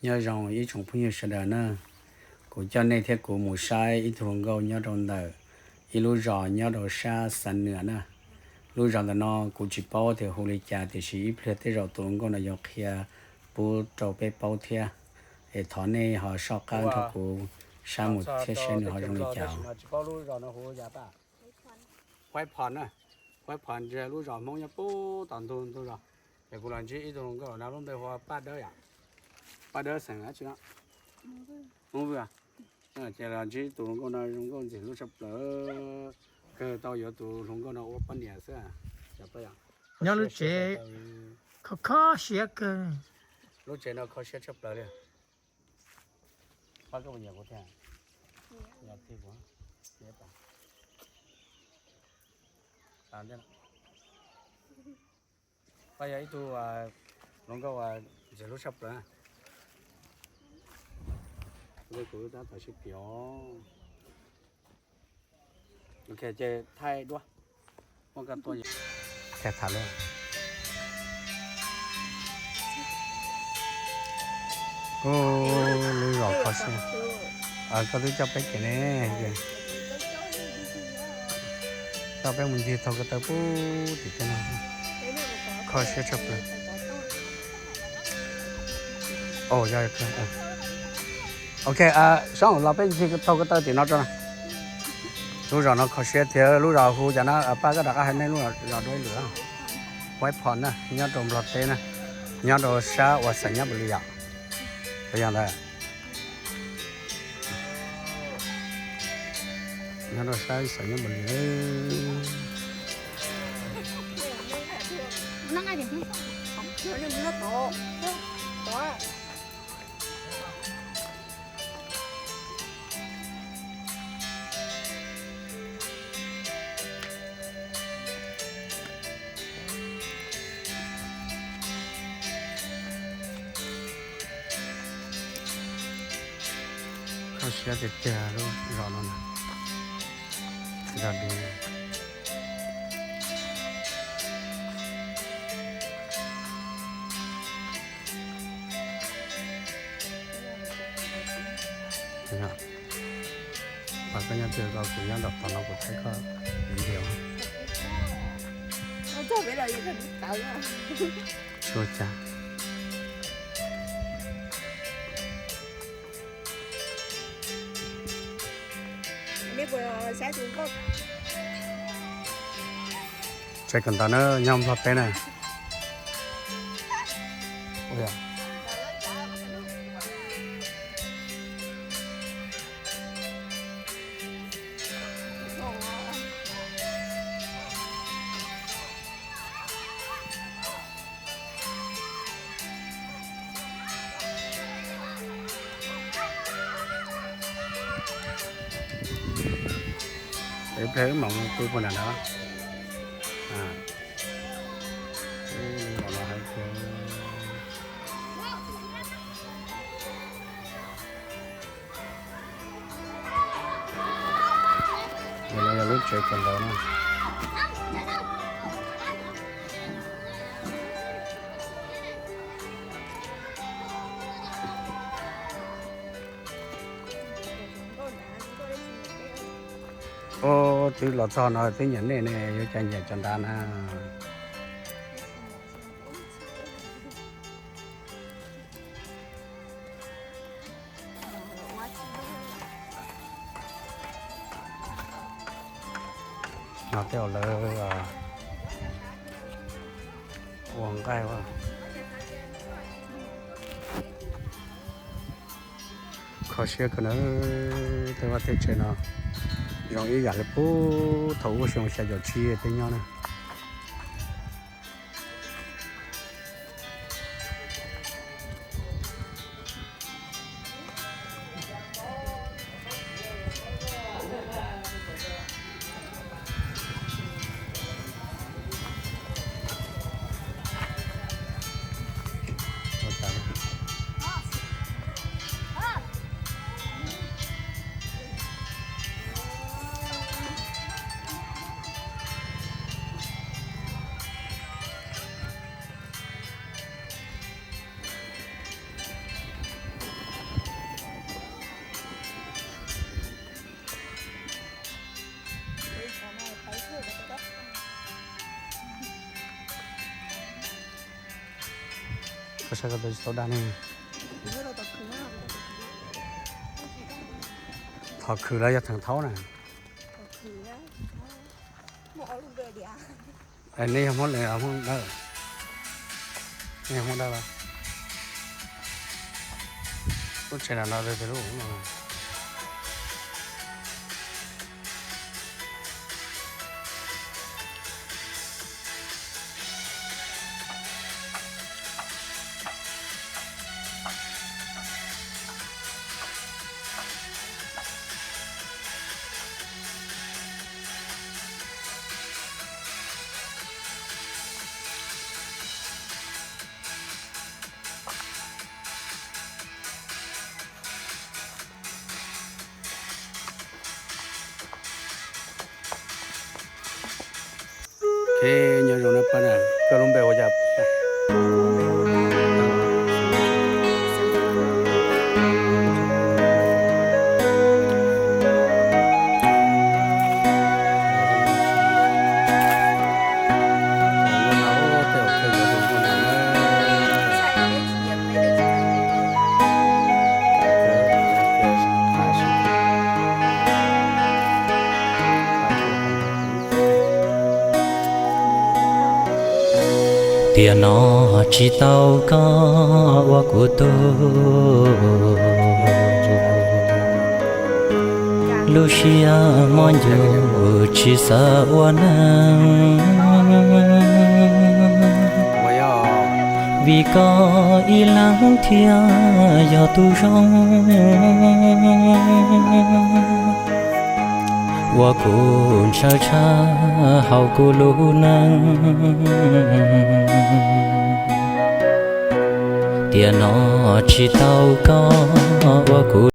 Nyob zoo ib tsoom phooj ywg sawv daws na, kuv coj nej thiab kuv mus saib ib tug hluas nkauj nyob rau ntawm ib lub zos nyob rau sab Xav Nwam na. Lub zos ntawm no kuv tsis paub tias hu li cas tiam sis ib pliag tej zaum tus hluas nkauj no yuav qhia pub rau peb paub thiab. Es thov nej ho soj qab nrog kuv saib mus thiab seb nws ho zoo li cas. Huaib Phom na, Huaib Phom lub zos Hmoob nyob puag tom ntug ntug zos. Es kuv los ntsib ib tug hluas nkauj no lub npe hu ua Paj Dawb yom. Paj Dawb xeem dab tsi no? Hmoob Vwj. Ces los ntsib tus hluas nkauj no zoo nkauj ntxim hlub tshaj plaws, kawg tau yuav tus hluas nkauj no ua poj niam xwb. Nyob lub tsev kho kho siab kawg. Lub tsev no kho siab tshaj plaws li. Pab koj puas nyiam kuv thiab? Pab yog ib tug hluas nkauj ntxim hlub tshaj plaws. Kuv tab tom sib piv. Ok, ces thaij duab. Muaj koj tuaj tham lawm. Lub zos kho siab. Koj twb coj peb kev ne. Coj peb mus ncig taug ko taw pub tim tej no. Kho siab tshaj plaws. Ok, saib los peb ncig taug ko taw tim no tso. Lub zos no kho siab thiab, lub zos hu cas na, pab koj rov qab hais nej lub zos dua ib lwm. Huaib Phom na, nyob rau Nplog teb na, nyob rau sab uas Xais Nyab Npam Lis yom. Yog ntawd. Nyob rau sab Xais Nyab Npam Lis. Kho siab tiag tiag lub zos no na. Zos dub. Pab koj nyob twg ko, kuv nyob nram qhov no kuv thaij koj video. Ua cas tsev kawm ntawv na, nyob Nplog teb na. Ib pliag wb mam mus pw puag nram no. Yog lub tsev kawm ntawv na. Ub, twb los txog no twb nyiam nej ne, yuav cas nyiam cov nrad na. No tej zaum lawv ua nqaij ua. Kho siab kawg na, tej vaj tej tsev no zoo ib yam li puag thaum ub xyoo xya caum tsib peb nyob na. Saib ko tau tsis tau dag ne. Thov khwv los yog theem thaub na. Nej yog Hmoob Dawb, nej yog Hmoob Dawb los? Lub tsev no no, lub no. Nyob zoo nawb pab na, koj lub npe ua cas? Tiam no tsis tau koj ua kuv tug, lub siab mob ncuj tsis xav ua neeg, vim koj ib leeg thiaj yog tus zoo. Ua kuv ntshaw tshaj hauv kuv lub neej. Tiam no tsis tau koj ua kuv